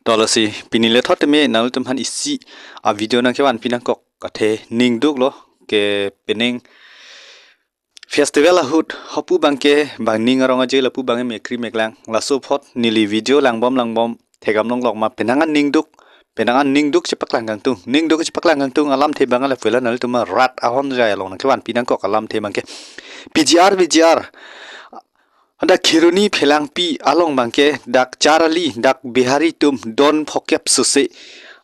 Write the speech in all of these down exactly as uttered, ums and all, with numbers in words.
To lasi pini lethot teme nanglitum aphan isi a video nangkevanpi nangkok athe ningduklo ke penang festival ahut hapu abangke bang ning arong aje lapu abang mekkri meklang laso apot neli video langbom langbom thekdam longlok ma penang an ningduk, penang an ningduk chepaklang kangtung, ningduk chepaklang kangtung alamthe abang la pela nanglitum rat ahon jai along nangkevanpi nangkok alamthe abangke P G R, P G R. Hadak Kheroni Phelangpi along abangke dak Charali, dak Bihari atum don phokep suse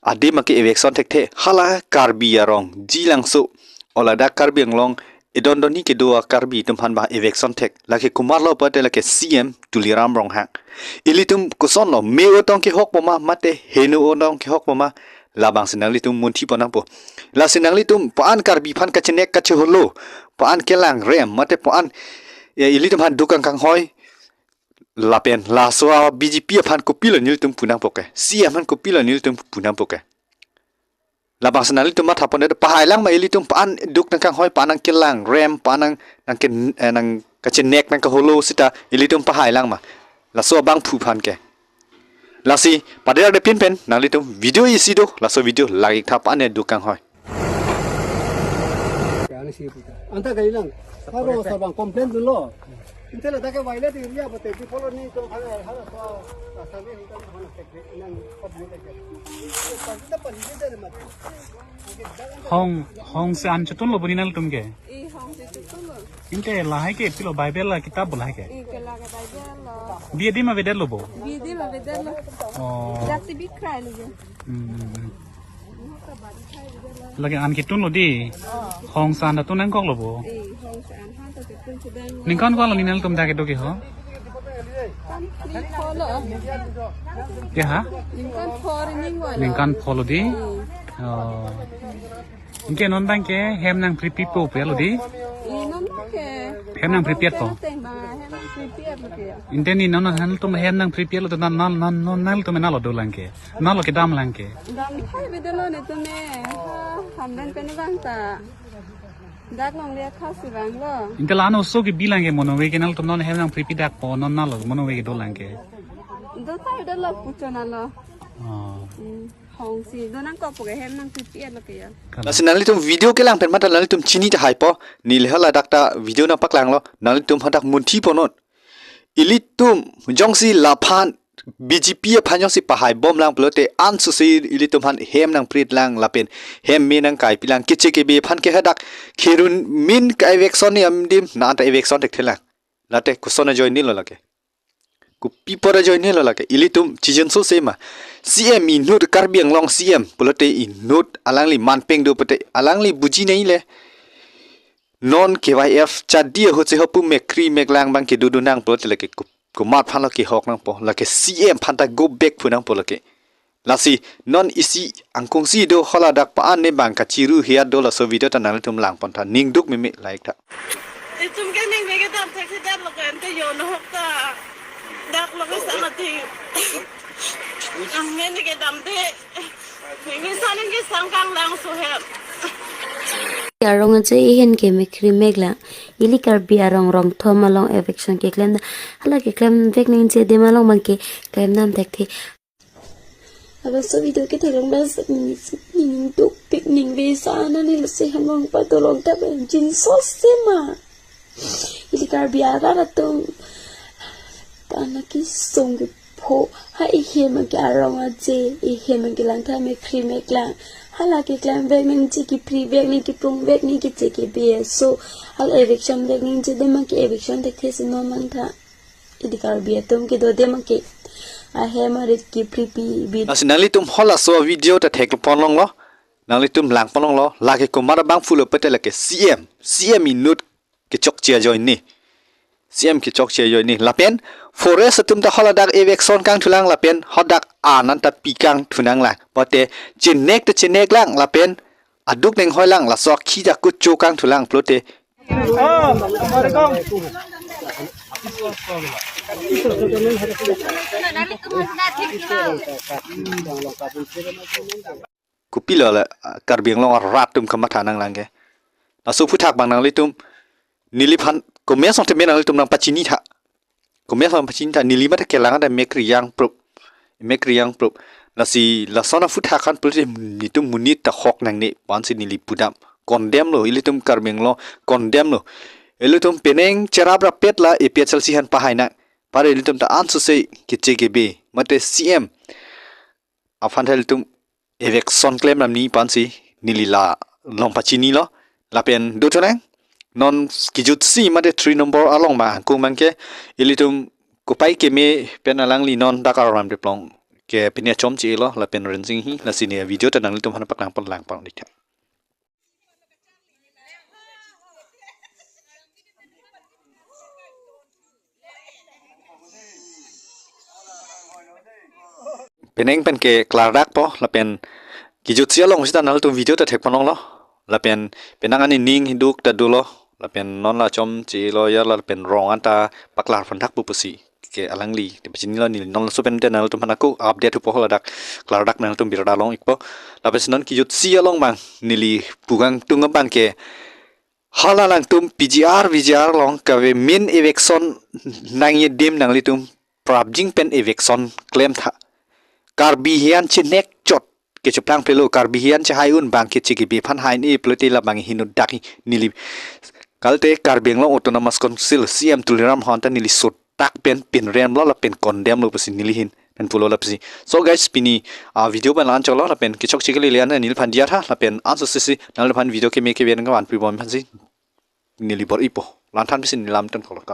adim abangke eviction thekthe, hala Karbi arong Jilangso, o ladak Karbi Anglong edon donni kedo a Karbi atum aphan abang eviction thek. Lake komatlo pulote lake C M Tuliram Ronghang. Ilitum kosonlo, me-o tong kehok bom ma mate heno-o tong kehok bom ma, labangsi nanglitum munthi pon nangpo. Lasi nanglitum pu-an Karbi aphan kachenek kacheholo, pu-an kelang rem mate pu-an, eh, ilitum aphan dukang kanghoi lapen laso a B J P aphan kopilo nelitum pu nangpo ke, C M aphan kopilo nelitum pu nangpo ke. Labangsi nanglitum matha pon det, pahai lang ma ilitum pu-an duk nangkanghoi, pu-an nangkelang rem, pu-an nang, nangke, eh, nangkachenek nangkaholo seta ilitum pahai lang ma laso abangphu aphan ke. Lasi paderak de pinpen nanglitum video isi do, laso video lake ik tha, pu-an ne duk kanghoi. Anta kailang. Haro sarbang complain dunlo. Inte ladak ke violate area bote, di follow ni to hana hana so, asal ni to hana tek nang public tek. Pagita pagita de mat. Hong, hong se an chotun lo boni nanglitum ke? Eh, hong se chotun lo. Inte lahai ke pilo, Bible la kitab bo lahai ke? Eh, ke la ke Bible lo. Bi adim avedetlo bo? Bi adim avedetlo. Oh. Dak si bi krai lo je. Hmm, hmm, hmm. Lake an ketun lo di. Oh. Hong se an ta tun nangkok lo bo? Eh, hong se an han ta ketun sedang lo. Ningkan ko-an lo ni nanglitum dak kedo ke ho? Kan kri ko lo. Ke ha? Ningkan pho ri ning wa lo. Ningkan pho lo di. Eh. Oh. Anke non abangke hem nangpri pipo pe lo di? Eh, non abangke. Hem nangpri piet po? Teng ba, hem nangpri piet lo ke. Inte ni non nanglitum hem nangpri piet lo to nan, nan, nan, non nanglitum nalo dolang ke. Nalo kedam lang ke. Dam thai avedetlo netum ne. Ha, hamdan pen vang ta. Dak longle khasi vanglo. Inte la-an oso ke bilang ke mono ave ke, nanglitum non hem nangpri pi dak po, non nalo mono ave ke dolang ke. Do thai avedetlo puchot nalo. Oh. Hmm. Hong si do nangkok po ke hem nangpri piet lo ke ya. Lasi nanglitum video kelang pen mata nanglitum chini tahai po. Neli hala dak ta video nangpaklanglo. Nanglitum hadak munthi pon non. Ilitum jongsi laphan B J P aphan jongsi pahai bom lang pulote ansose ilitum aphan hem nangprit lang lapen hem me nangkaipi lang, keche kebe aphan ke hadak Kheroni min ka eviction ni adim na anta eviction thekthe lang. Late koson ajoine lo lake. Kopi apot ajoine lo lake. Ilitum chijun sose ma. C M inut, Karbi Anglong C M pulote inut alangli manpeng do pulote alangli buji nai le. Non K Y F chadi ahut si hapu mekkri meklang abangke dodo nang pulote lake ko-, komat aphan lo kehok nangpo, lake C M aphan ta go back pu nangpo lake. Lasi non isi angkung si do, hala dak pa-an ne abang kachiru hiat do, laso video ta nanglitum lang pon tha, ningduk meme, like tha. Itum ke ning bege dam thek si dam lo kan te yo no hok ta. Dak lo ke sama ti. Ang ne ke dam te. Ning ke saning ke sang kang lang so hem. Arong aje ihin ke mekkri meklang. Ili Karbi arong rong thom along eviction keklem da. Hala keklem vek nangji adim along abangke klem dam thekthe. Laso video ketheklong bas ning, ning dukpik ning ve sa nani lasi hem long pa dolong ta ben jin sose ma. Ili Karbi arat atum pana kesung kepho ha, ihem ke arong aje, ihem ke langtha mekkri meklang. Hala keklem vek nangji, kepri vek nang, keprung vek nang, keche kebe. So hala eviction vek nangji adim ke eviction thekthe si non langtha. Ili Karbi atum kedo adim ke ahem arit kepri pi bit. Lasi nanglitum halaso video ta thek pon longlo. Nanglitum lang pon longlo. Lake komat abangphu lo pulote lake C M. C M inut kechokche ajoine. C M kechokche ajoine. Lapen forest atum ta hala dak eviction kangthulang lapen hadak an an ta pi kangthu nang lang. Pulote chenek te chenek lang lapen aduk neng hoi lang, laso akhi ta kucho kangthulang pulote. Kopilo le, ah, Karbi Anglong arat atum kamatha nang lang ke. Laso aphuthak abang nanglitum neliphan comment section tame nanglitum nangpachini tha. Comment section pachini tha, neli mate kelang ada mekkri yang prup. Mekkri yang prup. Lasi lason aphuthak an pulote netum monit ta hok nangne pu ansi neli pudam. Condemn lo, ilitum Karbi Anglong condemn lo. Ilitum penang cherap rapet la A P H L C aphan pahai nang. Pare ilitum ta ansose keche kebe mate C M aphan ta ilitum eviction klem ram ni pu ansi neli la along pachinilo. Lapen do thunang, non kejutsi mate three number along ma kung abangke ilitum kopai keme pen alangli non dak aram deplong ke pine chom chelo lapen rensing hi. Lasi ne video ta nanglitum aphan paklang pon lang pon dik tha. Penang pen ke klardak po lapen kejutsi along sita nanglitum video ta thek pon longlo. Lapen penang ani ning hiduk ta dolo. Lapen non la chom chelo ya lapen rong anta paklar pon thak pu pusi ke alangli te pachinilo. Neli non laso pen te nanglitum aphan ako update thupo ladak klardak nanglitum birta long ikpo. Lapen si non kejutsi along abang neli pu kangtung abangke hala alangtum P G R, V G R along kave main eviction nangji adim nanglitum prapjin pen eviction klem tha. Karbi hian chenek chot kecheplang pelo, Karbi hian chehai un abangke chekebi aphan hai ni pulote labang hinu dak hi neli. Kalte Karbi Anglong Autonomous Council C M Tuliram Ronghang ta neli sotak pen pinrem lo lapen condemn lo pusi neli hin pen pulo lapusi. So guys, pini a video pen la-an choklo lapen kechokche kelele an neliphan diya tha lapen ansose si nangliphan video keme kebe nangvan pi bom aphansi neli bor-ipo. La-an than pusi neli lam ton kolokar.